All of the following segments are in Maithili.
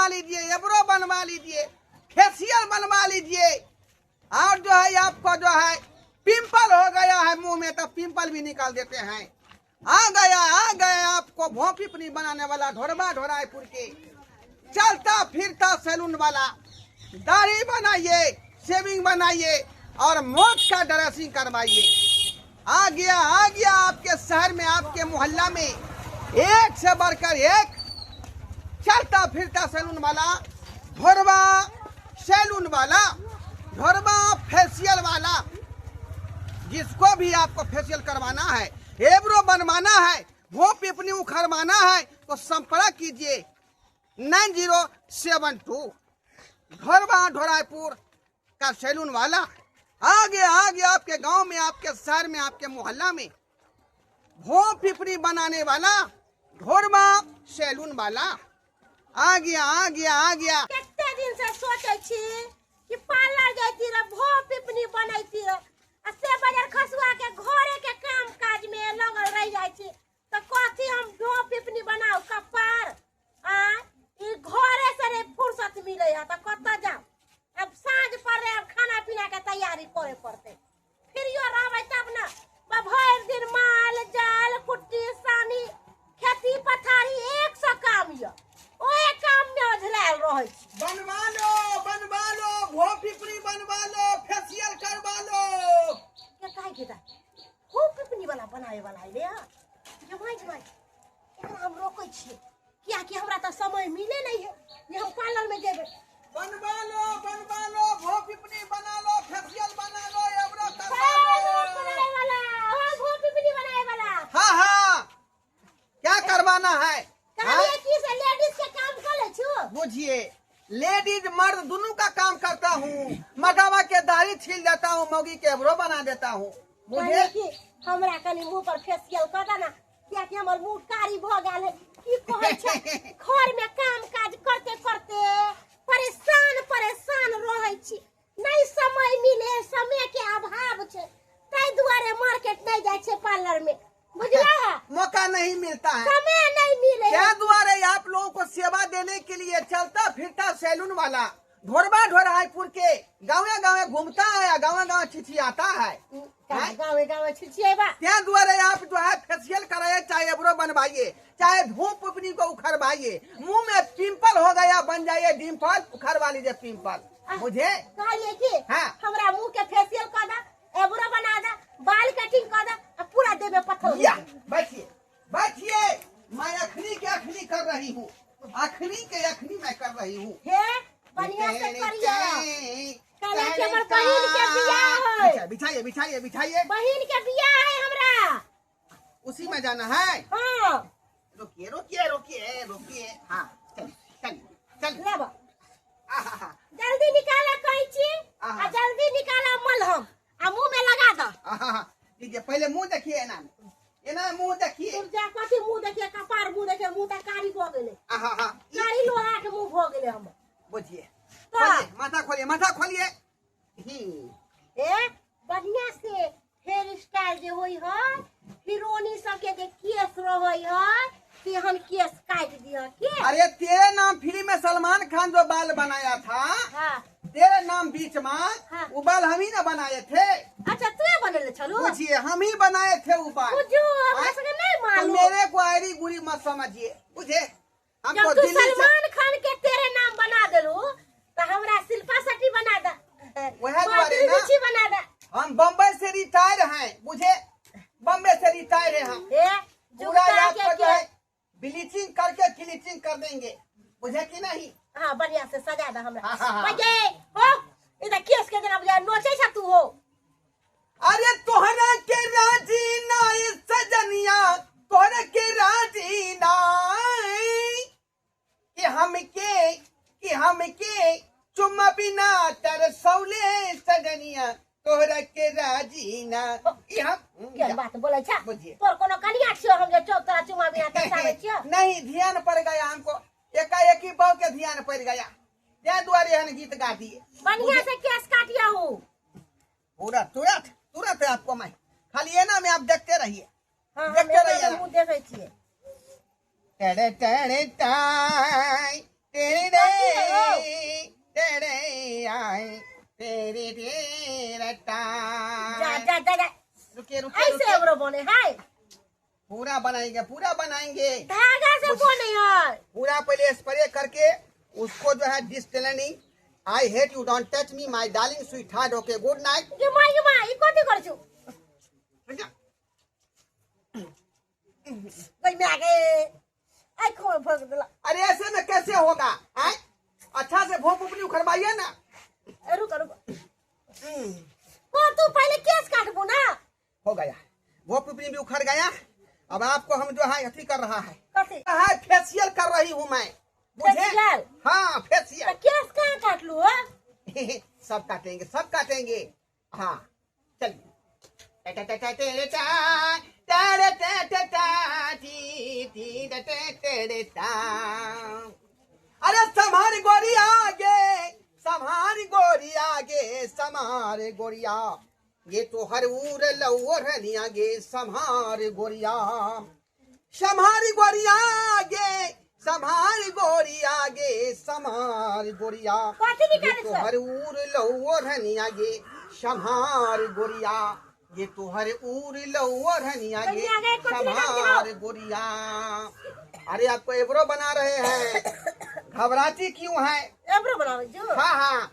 बनवा लीजिए, एब्रो बनवा लीजिए, फेशियल बनवा लीजिए। और जो है आपको जो है पिंपल हो गया है मुंह में तो पिंपल भी निकाल देते हैं। आ गया आपको भों पिपनी बनाने वाला ढोरबा ढोरायपुर के चलता फिरता सैलून वाला। दाढ़ी बनाइए, शेविंग बनाइए और मौत का ड्रेसिंग करवाइए। आ गया आपके शहर में, आपके मोहल्ला में एक से बढ़कर एक चलता फिरता सैलून वाला, ढोरबा सैलून वाला, ढोरबा फेशियल वाला। जिसको भी आपको फेशियल करवाना है, एब्रो बनवाना है, भों पिपनी उखड़वाना है तो संपर्क कीजिए 9072 ढोरबा ढोरायपुर का सैलून वाला। आ गया आपके गांव में, आपके शहर में, आपके मोहल्ला में भों पिपनी बनाने वाला ढोरबा सैलून वाला। आ गया, आ गया, आ गया। कते दिन से सोचे छी कि पार्लर जाती रह, भों पिपनी बनैती रह, आ से बजार खसुआ के घरे के काम काज में लगल रह जाय छी तो कथी हम भों पिपनी बनाऊ कपार। आ ई घरे से नहीं फुर्सत मिले है तो कतऽ जाऊ। अब साँझ पड़ रहे, अब खाना पीना के तैयारी करे पड़ते, फिर यो रहबै तब न। भरि दिन माल जाल कुट्टी सानी खेती पथारी एक सौ काम यऽ, ओहे काम में ओझरायल रहै छी। बनवा लो, बनवा लो, भों पिपनी बनवा लो, फेशियल करवा लो। के काहे के दाइ भों पिपनी वाला बनावे वाला अइलै हँ। जमाइ जमाइ एकरा हम रोकै छियै कियाकि हमरा तऽ समय मिले नहीं है जे हम पार्लर में जेबै। बनवा लो, बनवा लो, भों पिपनी बना लो, फेशियल बना लो, एबरो करवा लो। बनाए वाला, हाँ, भों पिपनी बनाए वाला। हाँ हाँ, क्या करवाना है? कहलिए कि से लेडीज के काम कर ले छु। बुझिए, लेडीज मर्द दोनों का काम करता हूँ। मर्दवा के दाढ़ी छील देता हूँ, मौगी के एबरो बना देता हूँ। बुझे कि हमरा कनी मुंह पर फेशियल कर देना कियाकि हमर मुंह कारी भ गेल है। की कहै छै, घर में काम काज करते करते परेशान परेशान रहै छी, नहीं समय मिले, समय के अभाव छै, ताहि दुआरे मार्केट नहीं जाय छै पार्लर में, बुझला? मौका नहीं मिलता है, समय नहीं मिले। क्या दुआरे आप लोगों को सेवा देने के लिए चलता फिरता सैलून वाला ढोरबा ढोरायपुर के गाँवे गाँवे घूमता है, गाँवे गाँव छिछियाता है। गाँवे गाँवे छिछिएबा। क्या दुआरे आप जो है फेशियल कराइए, चाहे एबरो बनवाइए, चाहे धूप उपनी को उखड़वाइए, मुंह में पिंपल हो गया बन जाइए डिम्पल, उखड़वा लीजिए पिंपल। मुझे कहलिए कि हाँ। हमरा मुंह के फेशियल कर दा, एबरो बना दा, बाल कटिंग कर दा, आ पूरा देह में पत्थर हो या, जाए। बैठिए बैठिए, मैं अखनी के अखनी कर रही हूँ, अखनी के अखनी मैं कर रही हूँ। हे बढ़िया से करिए। कहले कि हमर बहिन के बियाह है। बिछाइए बिछाइए बिछाइए, बहिन के बियाह है हमरा, उसी में जाना है। हाँ। रुकिए रुकिए रुकिए रुकिए, हाँ चलिए चलिए चलिए। लेबो। आहा। जल्दी निकाला कैंची आहा। आ जल्दी निकाला मलहम आ मुंह में लगा दो। आहा, लीजिए पहले मुंह देखिए, एना एना मुंह देखिए। तुम जा कथी मुंह देखिए, कपार मुंह देखिए, मुंह त कारी भ गेलै। आहा, कारी लोहा के मुंह भ गेलै हमर। बुझिए, तो खोलिए, माथा खोलिए, माथा खोलिए। ए बढ़िया से हेयर स्टाइल जे होई है, हीरोनी सब के जे केस रहै है, तेहन केस काट दिह के। अरे तेरे नाम फिल्म में सलमान खान जो बाल बनाया था, हाँ। तेरे नाम बीच में, हाँ। वो बाल हम ही ना बनाए थे। अच्छा तू बनेले छलू? पूछिए, हम ही बनाए थे वो बाल। बुझू, हमरा सबके नहीं तो मालूम। मेरे को आयरी गुरी मत समझिए, बुझे? हमको जब तू दिल्ली से सलमान खान के तेरे नाम बना देलू तो हमरा शिल्पा शेट्टी बना दे, वह दुआरे माधुरी ना। दीक्षित बना दे। हम बम्बई से रिटायर हैं, बुझे? बम्बई से रिटायर हैं हम। ए, पूरा जुगता आपको के जो है ब्लीचिंग करके क्लीचिंग कर देंगे, बुझे कि नहीं? हाँ बढ़िया से सजा दे हमरा। हाँ, हाँ, हाँ। भैया, हो, इधर केस के जना बुझा नोचे छा तू हो। अरे तोहरा के राजी नाई सजनिया, तोहरा के राजी नाई कि हमके चुम्मा बिना तरसौले सजनिया, तोहरा के राजी ना। ई हम के बात बोलै छा? बुझिए। तोर कोनो कनिया छियो हम जे चौ तोरा चुम्मा बिना तरसाबै छियो? नहीं, ध्यान पड़ गया हमको, एकाएकी बहू के ध्यान पड़ गया, त्या दुआरे हन गीत गा दिए। बढ़िया से केस काटिया हूँ। पूरा तुरंत तुरंत आपको मैं खाली ये ना में आप देखते रहिए। हाँ, हम देखते एना रहिए में मुंह देखै छियै। टेढ़े टेढ़े टाई, तेरे तेरे आए तेरे तेरे टा। जा जा जा जा। रुकिए रुकिए। ऐसे एबरो बने है। पूरा बनाएंगे, पूरा बनाएंगे। धागा से बने है। पूरा पहले स्प्रे करके उसको जो है डिस्टिलनिंग। I hate you, don't touch me my darling sweetheart, okay good night. गे माय गे my, ई कथी करै छु? गई मैं आगे आई खो भग देला। अरे ऐसे में कैसे होगा? आए अच्छा से भोप उपनी उखड़वाइए ना। ए, रुक रुक। ओ तू पहले केस काटबू ना। हो गया, भोप उपनी भी उखड़ गया। अब आपको हम जो है अथी कर रहा है। कथी? है फेशियल कर रही हूँ मैं। बुझे? फेशियल? हाँ फेशियल। तो केस कहाँ काटलू हो? सब काटेंगे, सब काटेंगे। हाँ चलिए। अरे संभार गोरिया गे, संभार गोरिया गे, संभार गोरिया, ये तो हर ऊर लौरनिया गे, संभार गोरिया, संभार गोरिया गे, संभार गोरिया गे, संभार गोरिया, कथी निकाले ये तो हर ऊर लौरनिया गे, संभार गोरिया, ये तो हर ऊर लौरनिया गे, संभार गोरिया। अरे आपको एब्रो बना रहे हैं, घबराती क्यों है? एब्रो बनावे जो। हाँ हाँ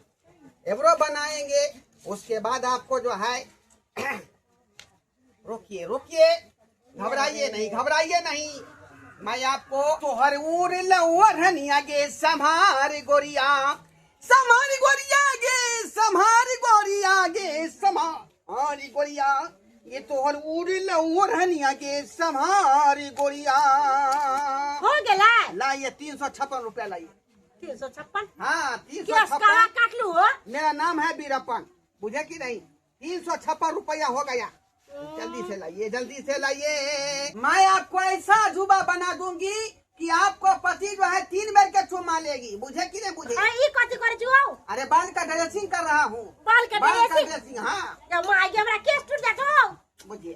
एब्रो बनाएंगे, उसके बाद आपको जो है रोकिए रोकिए, घबराइए नहीं, घबराइए नहीं। मैं आपको तो हर ऊर लौरनिया गे, संभार गोरिया, संभार गोरिया गे, संभार गोरिया गे, संभार गोरिया, ये तो हर ऊर लौरनिया गे, संभार गोरिया। हो गेला? लाइए 356 रुपया लाइए। 356? हाँ 356। काट लू हो? मेरा नाम है बीरप्पन, बुझे कि नहीं? 356 रुपया हो गया। जल्दी से लाइए, जल्दी से लाइए। मैं आपको ऐसा जुबा बना दूंगी कि आपको पति जो है 3 बार के चुमा लेगी, बुझे कि नहीं बुझे? ई कथी करे छु? अरे बाल का ड्रेसिंग कर रहा हूँ। बाल का ड्रेसिंग? हाँ। हमरा केस टूट जात हो। बुझिए,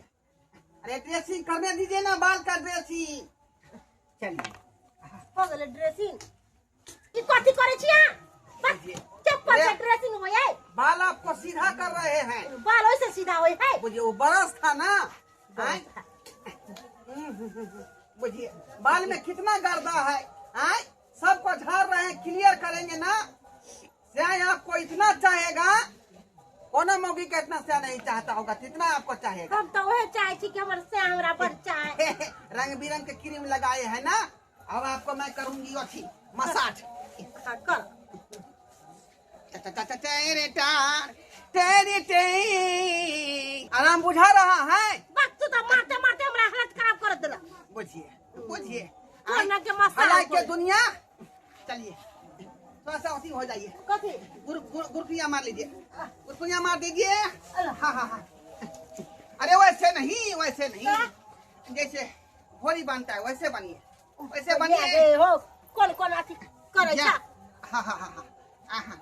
अरे ड्रेसिंग करने दीजिए ना, बाल का ड्रेसिंग। चलिए हो गेलै ड्रेसिंग। ई कथी करे छी अहाँ? चप्पल से ड्रेसिंग हो जाए। बाल आपको सीधा कर रहे हैं। बाल वैसे सीधा हो है। बुझिए वो बरस था ना, बुझिए बाल में कितना गर्दा है, आए सबको झाड़ रहे हैं, क्लियर करेंगे ना। स्याह आपको इतना चाहेगा, कोनो मौगी का इतना स्याह नहीं चाहता होगा जितना आपको चाहेगा। हम तो वह चाहे छी कि हमर स्याह हमरा बड़ चाहे। रंग बिरंग के क्रीम लगाए है ना। अब आपको मैं करूंगी अथी मसाज। हाँ, कर। आराम बुझा रहा है। तू तो मारते मारते हमरा हालत खराब कर देला। बुझिए बुझिए के दुनिया। चलिए थोड़ा सा उसी हो जाइए। कथी? गुरकुया मार लीजिए, गुरकुया मार दीजिए। हाँ हाँ हाँ। अरे वैसे नहीं, वैसे नहीं, जैसे होली बनता है वैसे बनिए, वैसे बनिए। हो कौन कौन अथी करे छा? हाँ हाँ हाँ हाँ।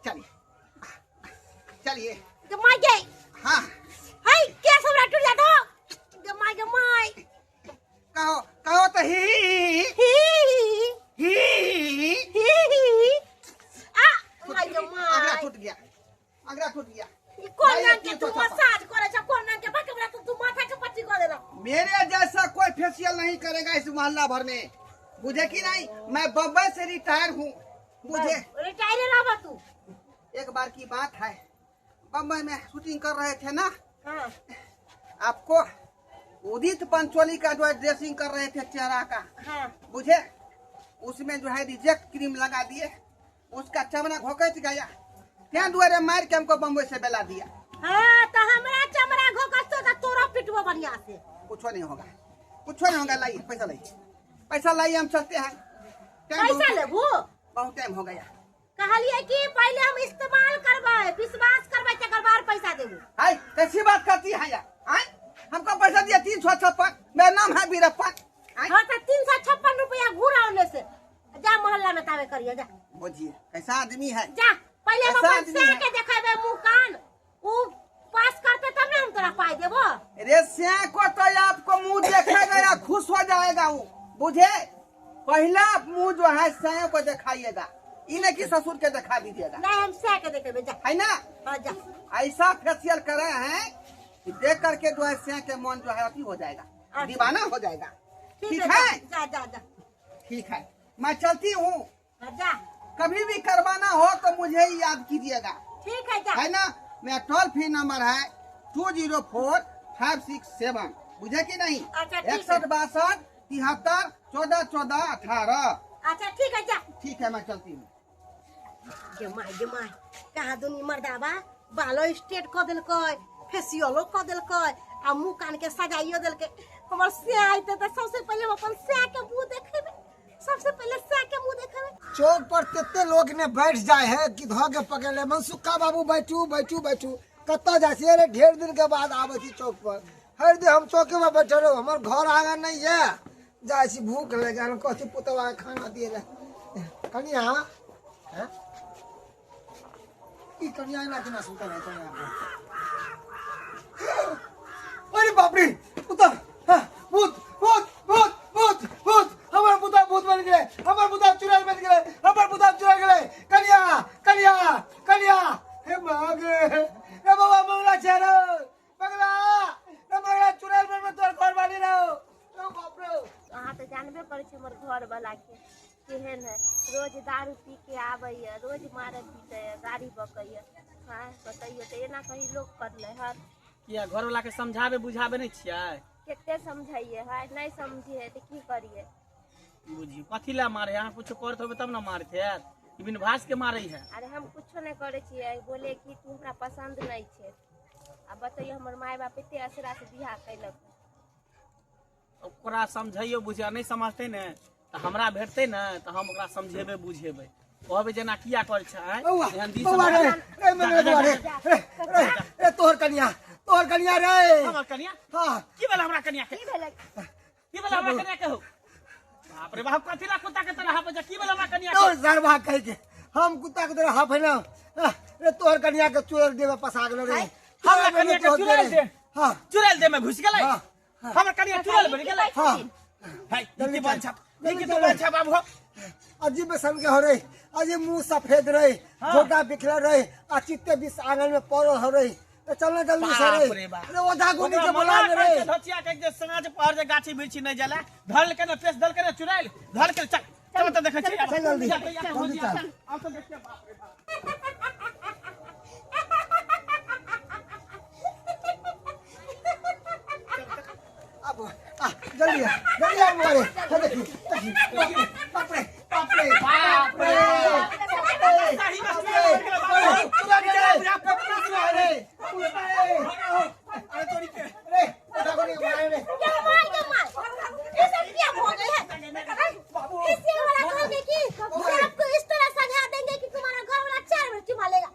चलिए चलिए। My गे। हाँ हाय केस हमरा टूट जात हो। गे my गे my. कहो कहो तो ही ही ही ही ही। आ my गे my. अगला टूट गया, अगला टूट गया। कौन रंग के तू मसाज करे छा? कौन रंग के बाकी हमरा तू माथा के पट्टी कर देला। मेरे जैसा कोई फेशियल नहीं करेगा इस मोहल्ला भर में, बुझे कि नहीं? मैं बम्बई से रिटायर हूँ, बुझे? रिटायर रहा तू। एक बार की बात है, बम्बई में शूटिंग कर रहे थे ना। हाँ। आपको उदित पंचोली का जो है ड्रेसिंग कर रहे थे चेहरा का। हाँ। बुझे? उसमें जो है रिजेक्ट क्रीम लगा दिए, उसका चमड़ा घोकच गया, क्या दुआरे मार के हमको बम्बई से बेला दिया। हाँ, तो हमरा चमड़ा घोकच तो तोरा पिटवा बढ़िया से। कुछ नहीं होगा, कुछ नहीं होगा। लाइए पैसा, लाइए पैसा, लाइए हम चलते हैं। पैसा लेबू? बहुत टाइम हो गया। कहलिए कि पहले हम इस्तेमाल करबै, विश्वास करबै, तकर बाद पैसा देबू। हाय कैसी बात करती है यार? आय हमको पैसा दिया 356, मेरा नाम है बीरप्पन। हाँ तो 356 रुपया घूरा होने से जा मोहल्ला में तावे करिए जा। बुझिए कैसा आदमी है। जा पहले हम अपन से के देखेबे मुंह कान, उ पास करते तब ना हम तोरा पाई देबो। अरे से को तो आपको मुंह देखेगा या खुश हो जाएगा वो, बुझे? पहला मुंह जो है सैयों को दिखाइएगा, इन्हें की ससुर के दिखा दीजिएगा। नहीं, हम सह के देखेबे, जा। है ना? हाँ, जा। ऐसा फेशियल करे हैं कि देख करके जो है सै के मन जो है अति हो जाएगा। अच्छा। दीवाना हो जाएगा। ठीक है, है? जा जा जा। ठीक है, मैं चलती हूँ। हाँ, जा। कभी भी करवाना हो तो मुझे ही याद कीजिएगा। ठीक है, जा। है ना? मेरा टोल फ्री नंबर है 204567, बुझे कि नहीं? अच्छा, ठीक है। 61 62 73 14 14 18। अच्छा, ठीक है, जा। ठीक है, मैं चलती हूँ। गे my, गे my, कहाँ दुनी मर्दाबा बालो स्ट्रेट कऽ देलकै, फेसियलो कऽ देलकै आ मुँह कान के सजाइयो देलकै। हमर से आइते तऽ सबसे पहिले हम अपन सै के मुँह देखेबै, सबसे पहिले सै के मुँह देखेबै। चौक पर तेते लोग ने बैठ जाए है कि धो के पकड़ ले। मनसुखा बाबू बैठू बैठू बैठू, कतऽ जाइ छी? अरे ढेर दिन के बाद आबै छी चौक पर। हर दिन हम चौके में बैठल रहू, हमर घर आगा नहीं है। जाइ छी, भूख लग गेल, कथी पुतवा के खाना दिए ले कनिया। हैं? ई कनिया एना केना सुतल है कनिया? अरे बाप रे, पुता, हाँ, भूत भूत भूत भूत भूत, हमर पुता भूत बन गेलै, हमर पुता चुड़ैल बन गेलै, हमर पुता चुड़ैल गेलै। कनिया कनिया कनिया, हे माँ गे, हे बाबा मंगला छै रे, मंगला रे मंगला, चुड़ैल बन में तोर घर वाली रे, ओ बाप रे। अहाँ तऽ जानबे करै छी हमर घरवला के केहन है, रोज दारू पी के आबैया, रोज मारै पीटैया, गाड़ी बकैया। हाँ, बतैयो तऽ एना कहीं लोक करलै हन? किया घरवाला के समझाबे बुझाबे नहीं छियै? कते समझाइए है, नहीं समझे है तऽ की करिए? बुझियो कथी ला मारे? अहाँ कुछो करत होबे तब ना मारते यार, ई बिन भास के मारे है। अरे हम कुछो नहीं करै छियै, बोले कि तू हमरा पसंद नहीं छै। आ बतैयो हमर माय बाप एते असरा से बियाह कैलक। ओकरा समझैयो बुझियो, नहीं समझतै ने तऽ हमरा भेटतै ने तऽ हम ओकरा समझेबै बुझेबै, कहबै जेना किया करै छै। बौआ, एहन दी बौआ रे, रे मंगला बौआ रे, रे, रे, रे तोहर कनिया, तोहर कनिया रे। हमर कनिया? हाँ। की भेल हमरा कनिया के? की भेलै? की भेल हमरा कनिया के हो? बाप रे बाप, कथी ला कुत्ता के तरह हाफै छै? की भेल हमरा कनिया के? तोहर सरबा कहि के हम कुत्ता के तरह हाफै ना। रे तोहर कनिया के चुड़ैल देह में पसा गेलो रे। हमरा कनिया के चुड़ैल दे? हाँ। चुड़ैल देह में घुसि गेलै? हाँ। हमर कनिया चुड़ैल बनि गेलै? हाँ। है, जल्दी ई की चल। बात छै? ई जल्दी की चल। बात छै बाबू? अजीब सन के हो रे, अजीब मुंह सफेद रहे, हाँ। झोटा बिखरल रहे आ चित्ते बीस आंगन में पड़ल हो रे। तो चल जल्दी से रे। बाप रे बाप। रे ओझा गुनी ओकरा के मना बोला करै रे। छै धचिया के जे साँझ पहर जे गाछी बिरछी नहि जला, धरल के ने पेश धल के ने चुड़ैल धर के चल चल तऽ देखै छी। चल जल्दी, जा, जल्दी चल। आउ तऽ देखिए, बाप रे बाप। अब आ जल्दी आ, जल्दी आ मोरे। देखी देखी, बाप रे बाप रे बाप रे बाप रे, सही में बाप चुड़ैल रे, बनि गेलै, बाप रे। चुड़ैल गेलै, चुड़ैल रे, चुड़ैल। अरे तोरी के रे ओझा गुनी के बोला रे। गे my, गे my, ये सब क्या हो गया है? फेसियल वाला कहेंगे कि से आपको इस तरह सजा देंगे कि तुम्हारा घर वाला 4 बार चुमा लेगा।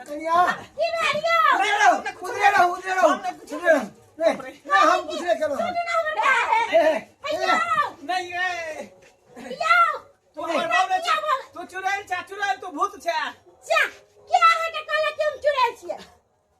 कनिया की भेल यौ? उधरे रहो, उधरे रहो, उधरे रहो, उधरे रहो। रे रे हम कुछ नहीं करो। सुनू ना हमर बात। ए, ए, यौ, नहीं ए यौ, तू हमर बाप रे, क्या बोल? तू चुड़ैल छा, चुड़ैल, तू भूत छा। जा, के अहाँ के कहलक कि हम चुड़ैल छियै?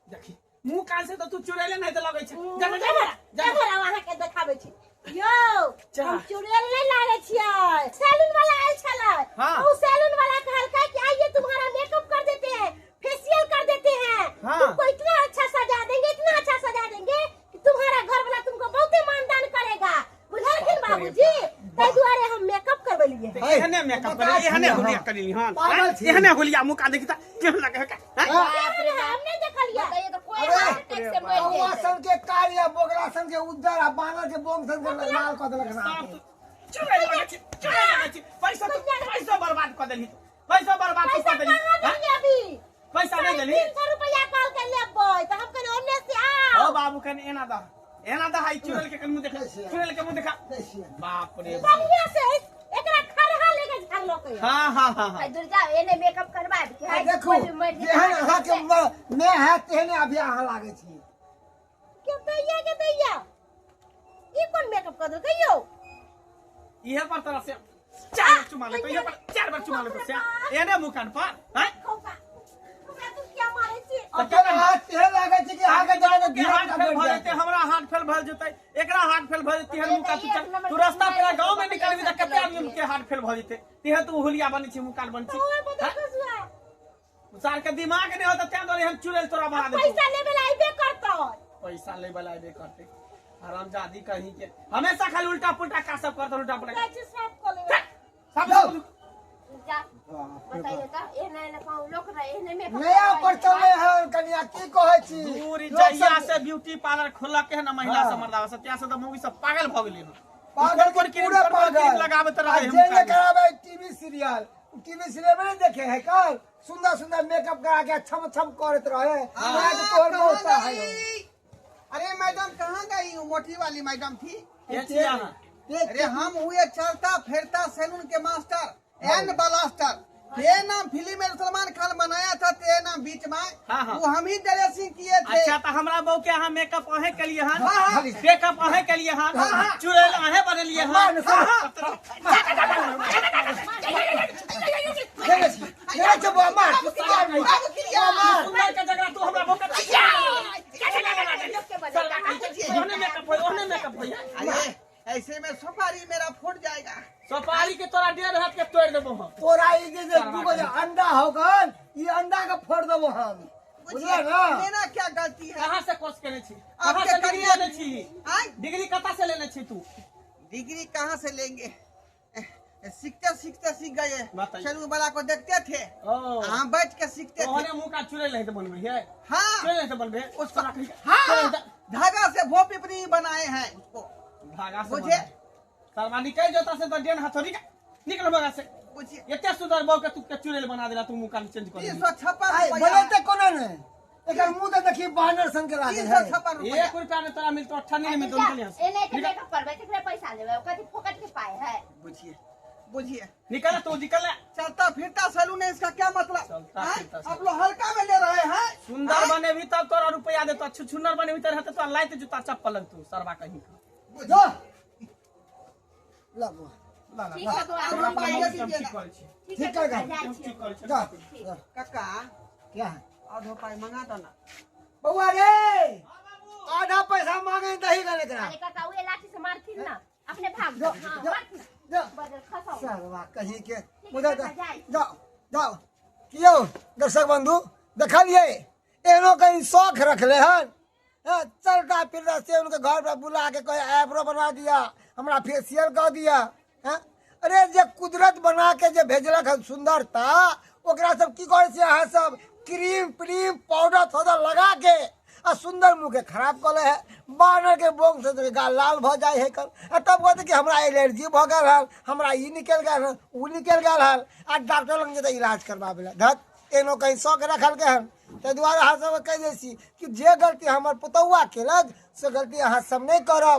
देखी मुंह कान से तो तू चुड़ैले नहीं तऽ लगै छै। जा जा जा जा। जा, अहाँ के देखाबै छी यौ। जा। हम चुड़ैल नहीं लागै छियै। सैलून वाला आयल छलै। हाँ। ओ सैलून वाला कहलकै कि आइए तुम्हारा मेकअप कर देते हैं, फेशियल कर देते हैं। हाँ। तुमको इतना अच्छा सजा देंगे, इतना अच्छा सजा देंगे कि तुम्हारा घर वाला तुमको बहुते मानदान करेगा। बुझलखिन बाबूजी? ताहि दुआरे हम मेकअप करबेलियै। एहने मेकअप करे, एहने हुलिया करेली। हां, पागल छी। एहने हुलिया मुंह कान देखी त केहन लगे है? हैं? बाप रे हम बाप, नहीं देखलियै। बतैयो तऽ कोई अरे, हार्ट अटैक से मरि कौआ जेतै। सन के कारी आ बोगला सन के उज्जर आ बानर के बोंग सन के लाल कऽ देलक साफ ना। तू चुड़ैल लगै छी, चुड़ैल लगै छी। पैसा तू पैसा बर्बाद कऽ देलही, पैसा बर्बाद तू पैसा कऽ देलही। कहाँ हैं? देलियै अभी? पैसा नहीं देलही? 350 रुपया कहलकै लेबै तऽ हम कहलियै ओन्ने से ओ आउ। बाबू, कनि एना दह, एना दह, ई चुड़ैल के कनि मुंह देखा, चुड़ैल के मुंह देखा। दै छियै। बाप रे बाप। बढ़िया से एकरा खरहा लेके झाड़लकै। हाँ हाँ हाँ हाँ। है दुर जाओ, एने मेकअप करबाब के आ है देखू कोई भी मरि जेतै। जेहन अहाँके मैं है तेहने अभी अहाँ लागै छी। के दैया, के दैया, ई कोन मेकअप कर देलकै यौ? इहे पर तरह से चार बार चुमा लेतो, इहे पर चार बार चुमा लेतो से एने मुंह कान पर हैं। खौका, हमरा तू किया मारै छी? अपन हाथ एहन लागै छै कि अहाँके जाय के धिया हाथ पुता फेल बैठ भऽ जायत। जेतै, हमरा हाथ फेल भऽ जेतै, एकरा हाथ फेल भऽ जेतै। तेहन मुका तू एक चल, नंबर तू रास्ता के पेरा गाँव में निकलबी तऽ कते लड़की आदमी के हाथ फेल भऽ जेतै। तेहन तू हुलिया बनै छी, मुकाल बनै छी। ओए बदर खसुआ। सार के दिमाग नहि होता, तें दुआरे हम चुड़ैल तोरा बना देतौ। पैसा लेबे ला आइबे करतौ। पैसा ले वाला अयबे करतै। हरामजादी कहीं के, हमेशा खाली उल्टा पुल्टा का सब करतौ, उल्टा पुल्टा जाइ छी साफ कऽ लेबै। सब। जाओ। जा, बताइए तऽ एहने एहने कहूँ लोक रहे, एहने मेकअप नया करबै पर छै। चले है कनिया, की कहै छी? दूर लोक जहिया सब से ब्यूटी पार्लर खोलक है ना महिला हाँ। सब मर्दावा सब, त्या से तो मौगी सब पागल भ गेलै हन। पागल कोन कोन के क्रीम, पूरा कोन कोन क्रीम पागल। लगाबैत आ रहै जे हम ने काज। कराबै टीवी सीरियल, टीवी सीरियल में नहीं देखे है कल सुंदर सुंदर मेकअप करा के छम छम करत रहे। हाँ, आज तोहर कहाँ बहुत है। गई? अरे मैडम कहाँ गई? वो मोटी वाली मैडम थी। के छी अहाँ? अरे हम हुए चलता फिरता सैलून के मास्टर एन ब्लास्टर। ते नाम फिल्म में सलमान खान बनाया था, ते नाम बीच में हाँ, हाँ। वो हम ही ड्रेसिंग किए थे। अच्छा, तो हमरा बहू के अहाँ मेकअप अहें के लिए हन, हाँ, हाँ। मेकअप अहें के लिए हन, हाँ। चुड़ैल अहें बनेलिए हन। मान हाँ, देने छी, देने छी बौआ, मार बाबू क्रिया। सुंदर के झगड़ा तू हमरा बहू के लोक के बनेलक। ओहने मेकअप होय, ओहने मेकअप होय। अरे ऐसे में सुपारी मेरा फूट जाएगा। सोपारी के तोरा डेढ़ हाथ के तोड़ देबो हम। तोरा ई जे जे दूगो जे अंडा हो गल, ई अंडा के फोड़ देबो हम, बुझिए बुझलियै ना? मेरा क्या गलती है? कहाँ से कोर्स केने छी? कहाँ आपके से डिग्री करियर लेने छी? आय? डिग्री कता से लेने छी तू? डिग्री कहाँ से लेंगे? सीखते सीखते सीख गए। बताइए। सैलून वाला को देखते थे, ओ हम बैठ के सीखते थे। ओहने मुंह का चुड़ैल है तो बनबे है, हाँ, चुड़ैल है तो बनबे उसको तोरा कहीं- हाँ, चुड़ैल है। धागा से भो पिपरी बनाए हैं उसको। धागा से बुझे? बने। सरवा निकल जोता से तो डेन हथौड़ी का निकल बगा से। बुझिए, एते सुंदर बहू के तू के चुड़ैल बना देला, तू मुंह कान चेंज कर तीन देली। सौ छप्पन आइ रुपया। बोलते कोना ने, एकर मुंह तऽ देखी बानर सन के लागे तीन है। सौ छप्पन रुपया। एक रुपया ने तोरा मिलतो, अठन्नी ने मिलतो। निकल यहाँ से। एने के मेकअप करबै तकरे पैसा लेबै, कथी फोकट के पाय है? बुझिए बुझिए। निकल तू, निकल। चलता फिरता सैलून है, इसका क्या मतलब? चलता हाँ? फिरता सैलून। आप लोग हल्का में ले रहे हैं। सुंदर बने भी तब तोरा रुपया देतो, छुछुनर बने भी तोरा तो लाइत जूता चप्पल लगतो सरवा कहीं का। जो ला बौआ, ला ला। ठीक है बौआ, अब हम रुपया जाइ दीजिए ठीक ना। करै छी। ठीक है ठीक है, काका, जाइ हम छी। ठीक करै छी। जा जा। काका, क्या है? आधो पाई मंगा दो ना। बौआ रे, आधा पैसा मांगे दही गने एकरा। अरे काका, उहे लाठी से मारथिन ना, अपने भाग जा, जाओ। हाँ, जा, मारथिन। जा। बदल खसाओ। सरवा कहीं के ठीक मुदा है, काका, जाइ। जाओ जाओ। कियो दर्शक बंधु देखलिए, एहनो कहीं शौक रखले हन। हाँ, चलता फिरता से उनके घर पर बुला के कहे आईब्रो बना दिया हमरा, फेशियल कर दिया। हाँ? अरे जे कुदरत बना के जे भेजलक हन सुंदरता, ओकरा सब की करै छियै अहाँ सब? क्रीम प्रीम पाउडर थोड़ा लगा के आ सुंदर मुँह के खराब कऽ लै है। बानर के बोंग से तो गाल लाल भऽ जाइ है कल, आ तब कहते कि हमरा एलर्जी भऽ गेल हन, हमरा ई निकलि गेल हन, ओ निकलि गेल हन, आ डॉक्टर लग जेतै इलाज करबाबै लए। धत, एहनो कहीं शौक रखलकै हन। ताहि दुआरे अहाँ सबके कहि दै छी कि जे गलती हमर पुतौआ केलक से गलती अहाँ सब नहि करब।